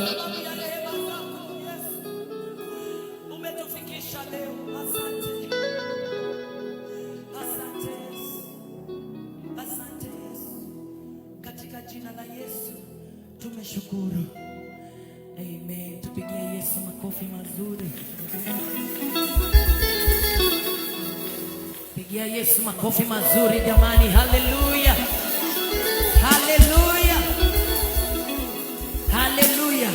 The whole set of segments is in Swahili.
sababu ya rehema zako Yesu umetufikisha leo. Asante, asante Yesu, asante Yesu. Katika jina la Yesu tumeshukuru. Amen. Tupigie Yesu makofi mazuri. Pigia Yesu makofi mazuri jamani. Haleluya, haleluya, haleluya,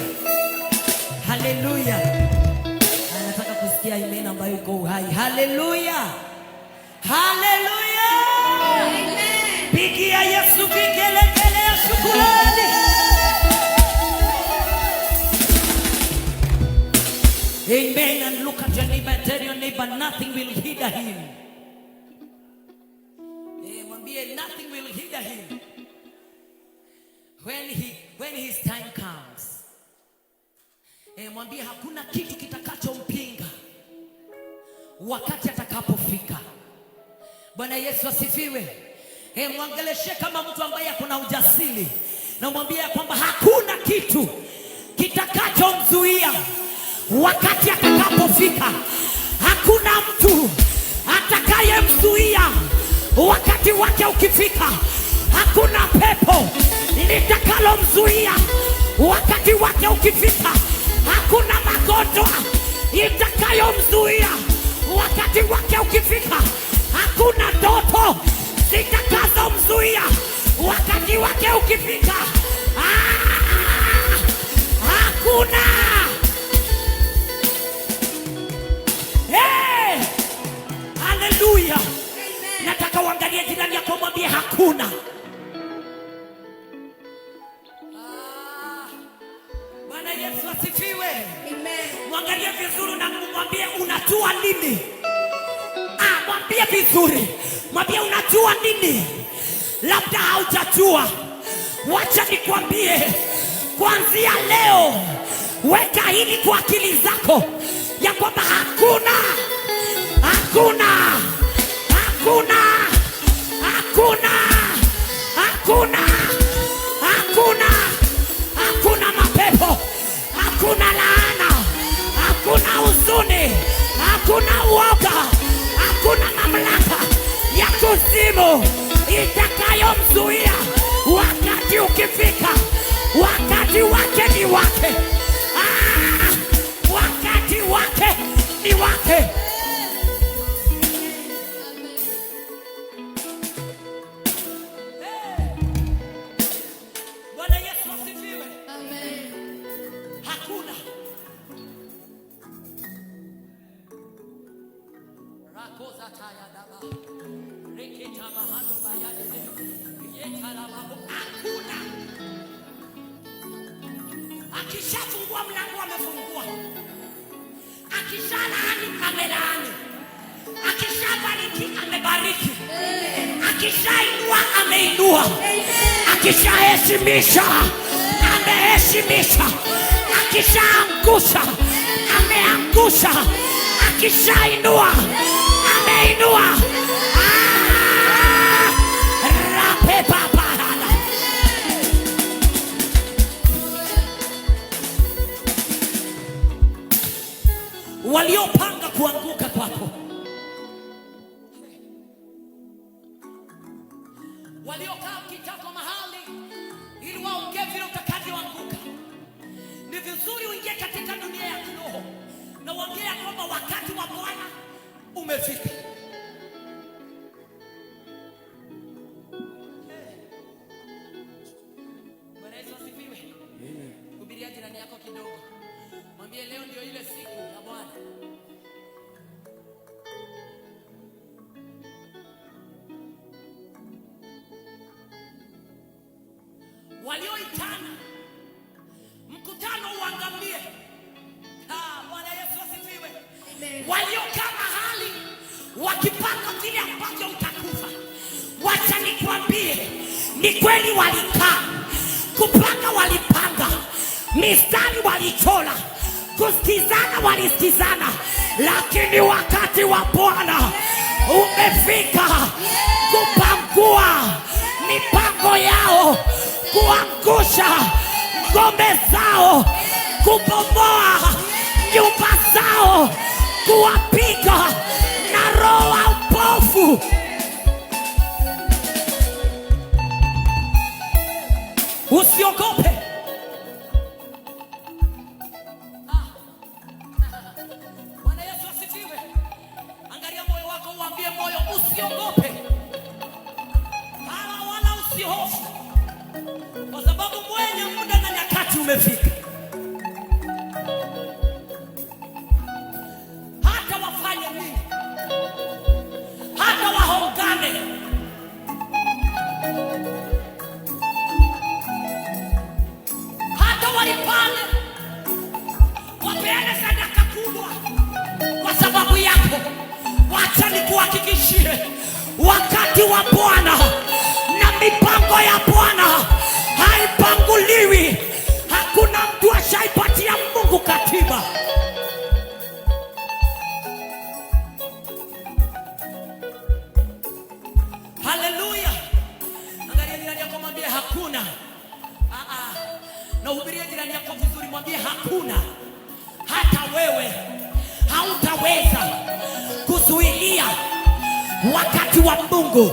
haleluya. Anataka kusikia amen ambayo iko uhai. Haleluya, haleluya. Pigia Yesu vigelegele ya shukrani. Amen. And look at your neighbor and tell your neighbor nothing will hinder him. Mwambie nothing will hinder him. When his time comes. Mwambie hakuna kitu kitakachompinga wakati atakapofika. Bwana Yesu asifiwe. Mwangeleshe kama mtu ambaye ako na ujasiri na mwambie ya kwamba hakuna kitu kitakachomzuia wakati atakapofika. Hakuna mtu atakayemzuia wakati wake ukifika. Hakuna pepo litakalomzuia wakati wake ukifika. Hakuna magonjwa itakayomzuia wakati wake ukifika. Hakuna ndoto zitakazomzuia wakati wake ukifika. Ah, hakuna. Hey! Haleluya! Nataka uangalie jirani yako, mwambie hakuna. Ah, Bwana Yesu asifiwe. Amen. Mwangalie vizuri na mwambie unajua nini? Ah, mwambie vizuri, mwambie unajua nini? Labda haujajua, wacha nikwambie, kuanzia leo weka hili kwa akili zako ya kwamba hakuna, hakuna, hakuna, hakuna, hakuna, hakuna, hakuna mapepo, hakuna laana, hakuna huzuni, hakuna uoga, hakuna mamlaka ya kuzimu itakayomzuia wakati ukifika. Wakati wake ni wake. Ah, wakati wake ni wake. Bwana Yesu asifiwe. Amen. Hakuna. Rakoza taya daba. Reketa mahalo bayade. Yetarababo. Hakuna. Akishafungua mlango amefungua. Akishalaani amelaani. Akishabariki amebariki. Akishainua ameinua. Akishaheshimisha ameheshimisha. Akishaangusha ameangusha. Akishainua ameinua. Ah! Rapepaparala. Waliopanga kuanguka kwako, waliokaa kitako mahali ili waongee vile utakavyoanguka. Ni vizuri uingie katika dunia ya kiroho na uongee ya kwamba wakati wa Bwana umefika. Bwana Yesu asifiwe. Hubiria jirani yako kidogo, mwambie leo ndio ile siku ya Bwana. Walioitana mkutano uangamie. Ah, Bwana Yesu asifiwe. Amen. Waliokaa mahali wakipanga vile ambavyo utakufa, wacha nikwambie, ni kweli walikaa kupanga, walipanga mistari, walichora, kusikizana, walisikizana, lakini wakati wa Bwana umefika kupangua mipango yao, kuangusha ngome zao. kubomoa nyumba zao, kuwapiga na roho wa upofu. Usiogope. Bwana Yesu asifiwe. Angalia moyo wako, uambie moyo usiogope, wala usihofu, kwa sababu mwenye muda na nyakati umefika. Hata wafanye nini, hata wahongane, hata walipane, wapeane sadaka kubwa kwa sababu yako, wacha nikuhakikishie, wakati wa Bwana na mipango ya Bwana haipanguliwi. Hakuna mtu ashaipatia Mungu katiba. Haleluya! Angalia jirani yako, mwambie hakuna. Na uhubirie jirani yako vizuri, mwambie hakuna. Hata wewe hautaweza kuzuilia wakati wa Mungu,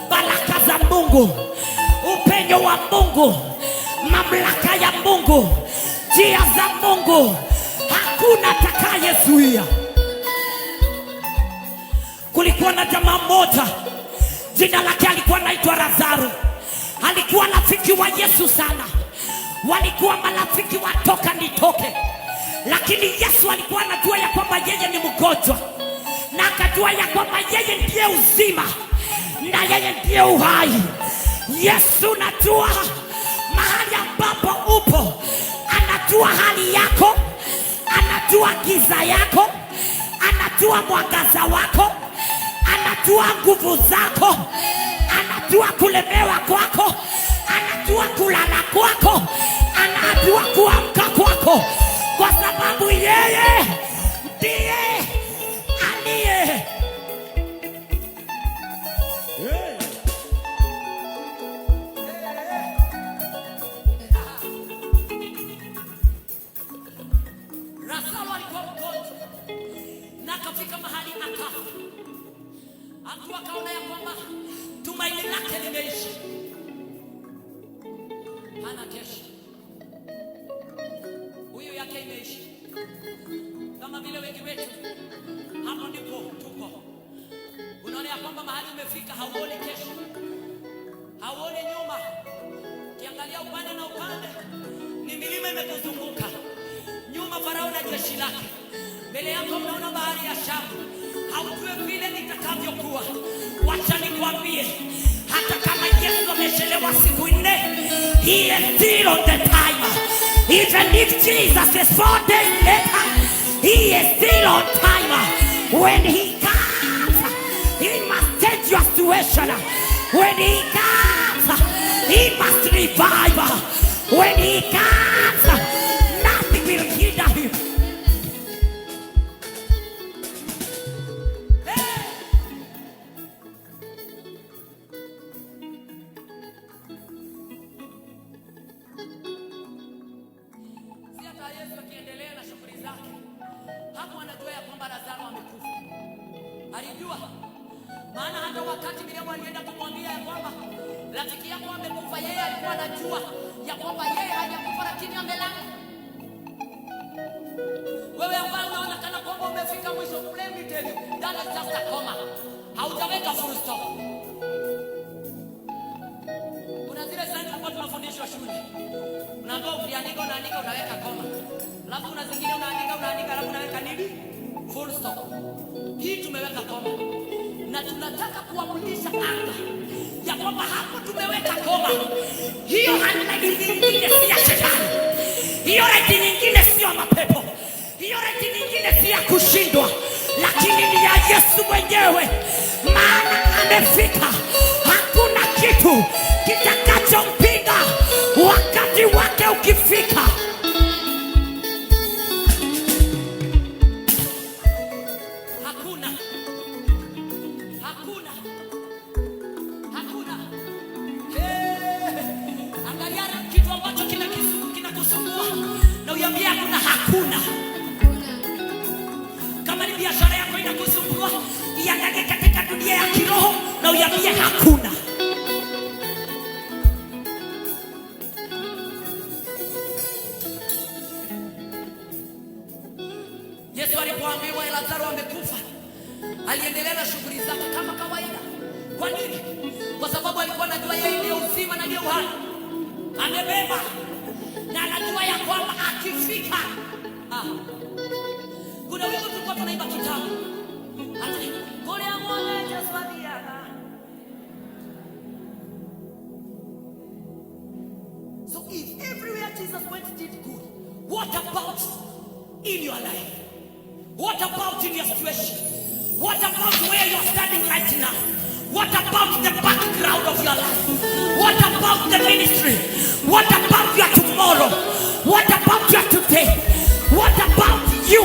baraka za Mungu, upenyo wa Mungu, mamlaka ya Mungu, njia za Mungu. Hakuna atakayezuia. Kulikuwa na jamaa mmoja, jina lake alikuwa anaitwa Lazaro. Alikuwa rafiki wa Yesu sana, walikuwa marafiki wa toka nitoke, lakini Yesu alikuwa anajua ya kwamba yeye ni mgonjwa, na akajua ya kwamba yeye ndiye uzima na yeye ndiye uhai. Yesu najua mahali ambapo upo, anajua hali yako, anajua giza yako, anajua mwangaza wako, anajua nguvu zako, anajua kulemewa kwako, anajua kulala kwako, anajua kuamka kwako, kwa sababu yeye ndiye aliye. Lazaro alikuwa mgonjwa na akafika mahali akafa. Mtu akaona ya kwamba tumaini lake limeisha, hana kesho, huyu yake imeisha. Kama vile wengi wetu, hapo ndipo tuko. Unaona ya kwamba mahali umefika, hauoni kesho, hauoni nyuma. Ukiangalia upande na upande, ni milima imekuzunguka. Nyuma Farao na jeshi lake, mbele yako unaona bahari ya Shamu. Haujui vile nitakavyokuwa. Wacha nikwambie, hata kama Yesu amechelewa siku 4, he is still on the time. Even if Jesus is 4 days later, he is still on time. When he comes, he must change your situation. When he comes, he must revive. When he comes, nothing will hinder him. Hey! Si hata Yesu akiendelea na shughuli zake, hapo anajua ya kwamba Lazaro amekufa. Alijua, maana hata wakati Miriamu alienda kumwambia ya kwamba rafiki yako amekufa, yeye alikuwa anajua ya kwamba yeye hajakufa lakini amelala. Wewe ambaye unaona kana kwamba umefika mwisho, let me tell you, that is just a comma. Haujaweka full stop. Kuna zile signs ambazo tunafundishwa shule. Unaambiwa ukiandika unaandika unaweka koma. Alafu kuna zingine unaandika unaandika alafu unaweka nini? Full stop. Hii tumeweka koma. Na tunataka kuamrisha anga ya kwamba hapo tumeweka koma. Hiyo handwriting nyingine si ya shetani. Hiyo writing nyingine sio mapepo. Hiyo writing nyingine si ya kushindwa, lakini ni ya Yesu mwenyewe. Maana amefika. Hakuna kitu kitakachompinga wakati wake ukifika. Hakuna, hakuna, hakuna. Hey, angalia kitu ambacho kinakusumbua na uiambie hakuna. kuwa, iangalie katika dunia ya kiroho na uiambie hakuna. Yesu alipoambiwa Lazaro amekufa, aliendelea na shughuli zake kama kawaida. Kwa nini? Kwa sababu alikuwa anajua yeye ndiye uzima na ndiye uhai. Amebeba na anajua ya kwamba akifika. Kuna wimbo tulikuwa tunaimba kitambo. Ati kule mwana Yesu aliaga. So if everywhere Jesus went did good, what about in your life? What about in your situation? What about where you're standing right now? What about the background of your life? What about the ministry? What about your tomorrow? What about your today? What about you?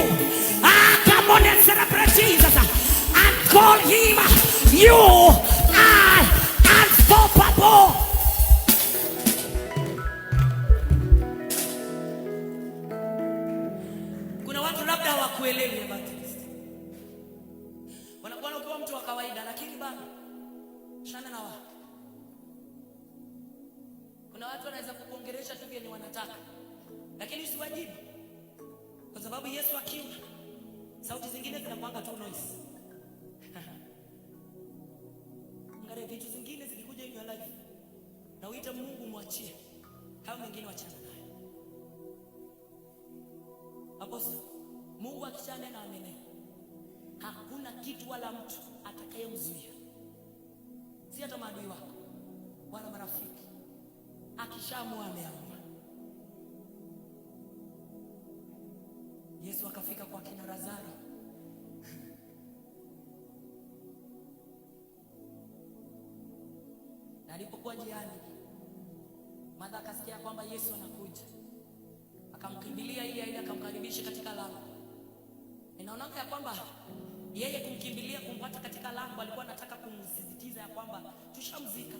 Come on and celebrate Jesus and call him. You are unstoppable. Kuna watu labda hawakuelewi Evangelist. Wanakuwa ukiwa mtu wa kawaida, lakini bado shana na wao. Kuna watu wanaweza kukuongelesha tu vile wanataka, lakini usiwajibu, kwa sababu Yesu akiwa, sauti zingine zinakuanga tu noise. Angalia vitu zingine zikikuja in your life, na uite Mungu mwachie, kama mwingine wachana naye. Apostle, Mungu akishanena amenena. Hakuna kitu wala mtu atakayemzuia. Si hata maadui wako wala marafiki. Akishaamua ameamua. Yesu akafika kwa kina Lazaro. Na alipokuwa njiani, Martha akasikia kwamba Yesu anakuja. Akamkimbilia ili aende akamkaribishe katika lango. Ninaona ya kwamba yeye kumkimbilia kumpata katika lango alikuwa anataka kumsisitiza ya kwamba tushamzika.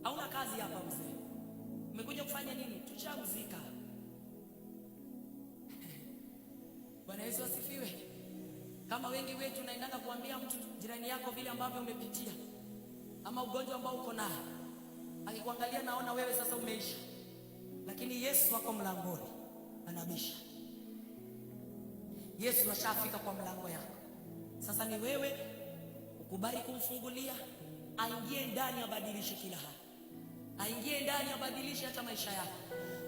Hauna kazi hapa mzee. Umekuja kufanya nini? Tushamzika. Bwana Yesu asifiwe. Kama wengi wetu tunaendanga kuambia mtu jirani yako vile ambavyo umepitia ama ugonjwa ambao uko nao, akikuangalia naona wewe sasa umeisha. Lakini Yesu ako mlangoni anabisha. Yesu ashafika kwa mlango yako. Sasa ni wewe ukubali kumfungulia, aingie ndani abadilishe kila hali. Aingie ndani abadilishe hata maisha yako.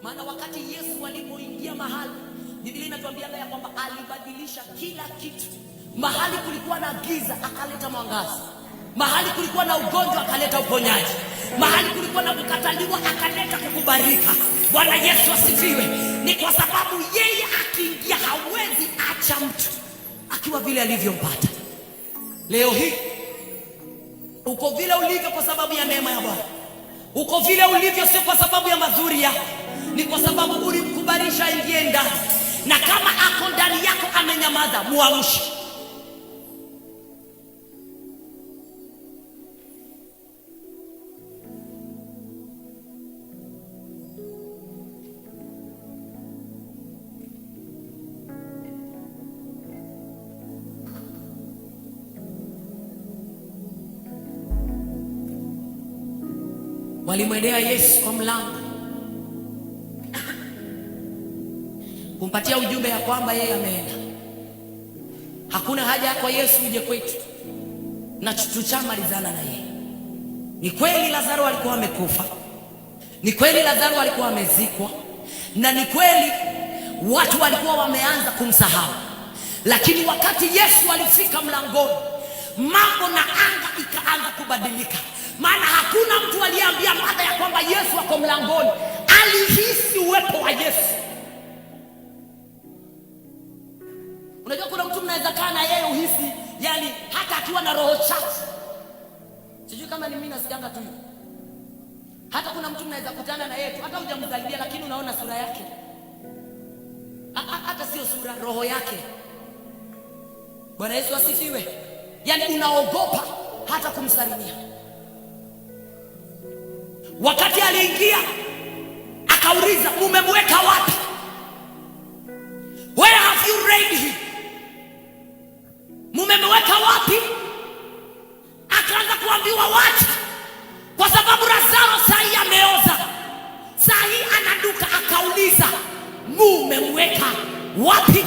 Maana wakati Yesu alipoingia mahali, Biblia inatuambia ya kwamba alibadilisha kila kitu. Mahali kulikuwa na giza akaleta mwangaza. Mahali kulikuwa na ugonjwa akaleta uponyaji. Mahali kulikuwa na kukataliwa akaleta kukubalika. Bwana Yesu asifiwe. Ni kwa sababu yeye akiingia hawezi acha mtu akiwa vile alivyompata. Leo hii uko vile ulivyo kwa sababu ya neema ya Bwana. Uko vile ulivyo sio kwa sababu ya mazuri yako, ni kwa sababu ulimkubalisha aingie ndani. Na kama ako ndani yako amenyamaza, muamshe. Walimwendea Yesu kwa mlango kumpatia ujumbe ya kwamba yeye ameenda. Hakuna haja kwa Yesu uje kwetu na tuchamalizana na yeye. Ni kweli Lazaro alikuwa amekufa, ni kweli Lazaro alikuwa amezikwa, na ni kweli watu walikuwa wameanza kumsahau. Lakini wakati Yesu alifika mlangoni, mambo na anga ikaanza kubadilika. Maana hakuna mtu aliyeambia Martha ya kwamba Yesu ako mlangoni. Alihisi uwepo wa Yesu. Unajua kuna mtu mnaweza kaa na yeye uhisi, yani hata akiwa na roho chafu. Sijui kama ni mimi nasikianga tu hiyo. Hata kuna mtu mnaweza kutana na yeye tu, hata hujamsalimia lakini unaona sura yake. Hata sio sura, roho yake. Bwana Yesu asifiwe. Yani unaogopa hata kumsalimia. Wakati aliingia akauliza, mumemweka wapi? Where have you laid him? Mumemweka wapi? Akaanza kuambiwa wacha, kwa sababu Lazaro saa hii ameoza, saa hii anaduka. Akauliza, mumemweka wapi?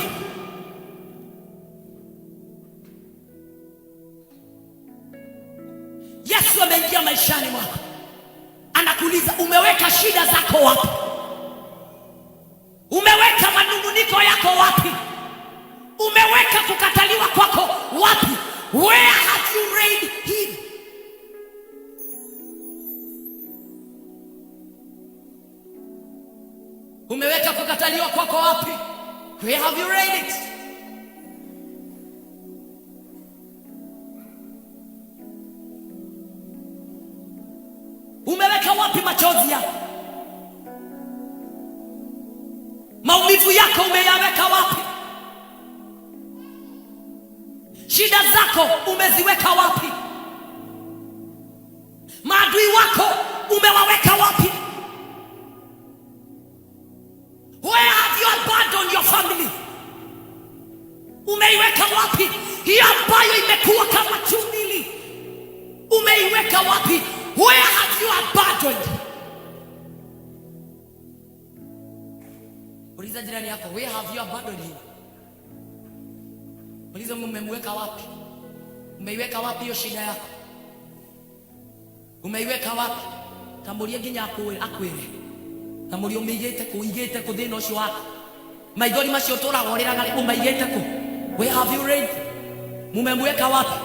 Yesu ameingia maishani mwako, anakuuliza umeweka shida zako wapi? Umeweka manunguniko yako wapi? Umeweka kukataliwa kwako wapi? Where have you laid him? Umeweka kukataliwa kwako wapi? Where have you laid it? Umeweka wapi machozi yako? Maumivu yako umeyaweka wapi? Shida zako umeziweka wapi? Maadui wako umewaweka wapi? Where have you abandoned your family? Umeiweka wapi hiyo ambayo imekuwa kama tumbili? Umeiweka wapi? Where have you abandoned? Uliza jirani yako, where have you abandoned him? Uliza umemweka wapi? Umeiweka wapi hiyo shida yako? Umeiweka wapi? Tamburia nginya akwire akwire. Tamburia umeigĩte kũ igĩte kũ thĩna ũcio waku. Maithori macio ũtũraga ũrĩraga rĩ umaigĩte kũ? Where have you laid? Mumemweka wapi?